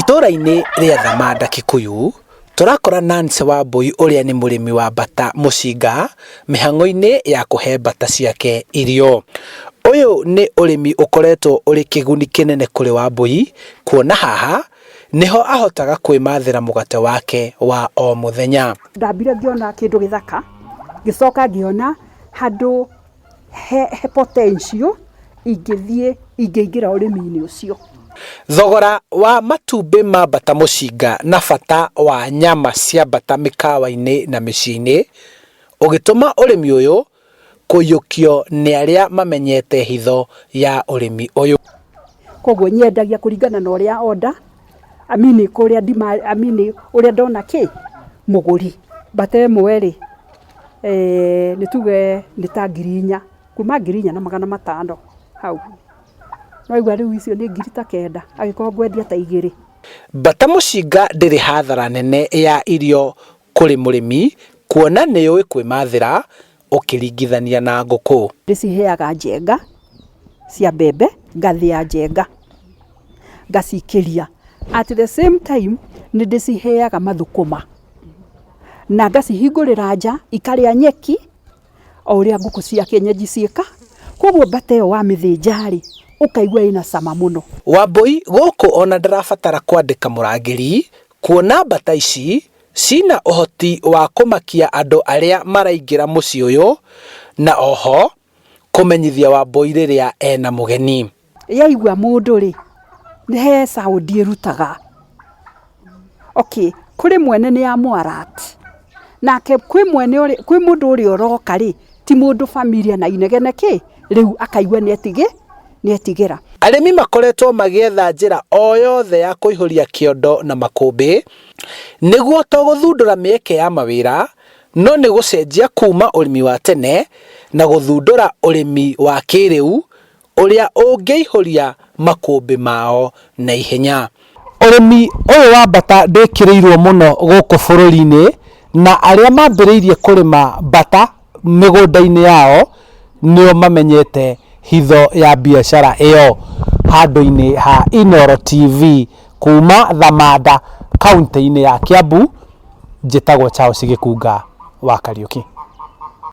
Itũũra-inĩ rĩa Thamanda Kikuyu, tũrakora Nancy Wambũi ũrĩa nĩ mũrĩmi wa mbata mũcinga mĩhang'o-inĩ ya kũhe mbata ciake irio. Ũyũ nĩ ũrĩmi ũkoretwo ũrĩ kĩguni kĩnene kũrĩ Wambũi, kuona haha nĩho ahotaga kwĩmathĩra mũgate wake wa o mũthenya. Ndambire ngĩona kĩndũ gĩthaka, ngĩcoka ngĩona handũ he, he potential ingĩthiĩ ingĩingĩra ũrĩmi-inĩ ũcio. Thogora wa matumbĩ ma mbata mũcinga na bata wa nyama cia mbata mĩkawa-inĩ na mĩciĩ-inĩ ũgĩtũma ũrĩmi ũyũ kũiyũkio nĩ arĩa mamenyete hitho ya ũrĩmi ũyũ. Koguo nyendagia kũringana na ũrĩa order, amini kũrĩa ndima amini ũrĩa ndona kĩ mũgũri. Mbata ĩmwe rĩ, nĩ tuge nĩ ta 4,000, kuma 4,500 hau. Waigua rĩu icio nĩ 9,000 angĩkorwo ngwendia ta igĩrĩ. Mbata mũcinga ndĩrĩ hathara nene ya irio kũrĩ mũrĩmi kuona nĩyũĩ kwĩmathĩra ũkĩringithania na ngũkũ. Ndĩciheaga njenga cia mbembe, ngathĩa njenga ngacikĩria. At the same time nĩ ndĩciheaga mathũkũma na ngacihingũrĩra nja ikarĩa nyeki o ũrĩa ngũkũ cia kienyeji ciĩka. Koguo mbata ĩyo wamĩthĩnja rĩ, ũkaigua ĩna cama mũno. Wambũi gũkũ ona ndarabatara kwandĩka mũrangĩri kuona mbata ici cina ũhoti wa kũmakia andũ arĩa maraingĩra mũciĩ ũyũ na oho kũmenyithia Wambũi rĩrĩa ena mũgeni. Yaigua mũndũ rĩ, nĩ he sound ĩrutaga. Okay, kũrĩ mwene nĩ ya mũ alert. Nake kwĩ mwene kwĩ mũndũ ũrĩa ũroka rĩ, ti mũndũ familiar na inegene kĩ, rĩu akaigua nĩ etigĩra. Arĩmi makoretwo magĩetha njĩra o yothe ya kũihũria kĩondo na makũmbĩ nĩguo to gũthundũra mĩeke ya mawĩra no nĩ gũcenjia kuma ũrĩmi wa tene na gũthundũra ũrĩmi wa kĩrĩu ũrĩa ũngĩihũria makũmbĩ mao na ihenya. Ũrĩmi ũyũ wa mbata ndwĩkĩrĩirwo mũno gũkũ bũrũri-inĩ na arĩa mambĩrĩirie kũrĩma mbata mĩgũnda-inĩ yao nĩo mamenyete hitho ya biacara ĩyo. Handũ-inĩ ha Inooro TV kuma Thamanda kaunti-inĩ ya Kiambu, njĩtagwo Charles Gĩkunga wa Kariũki.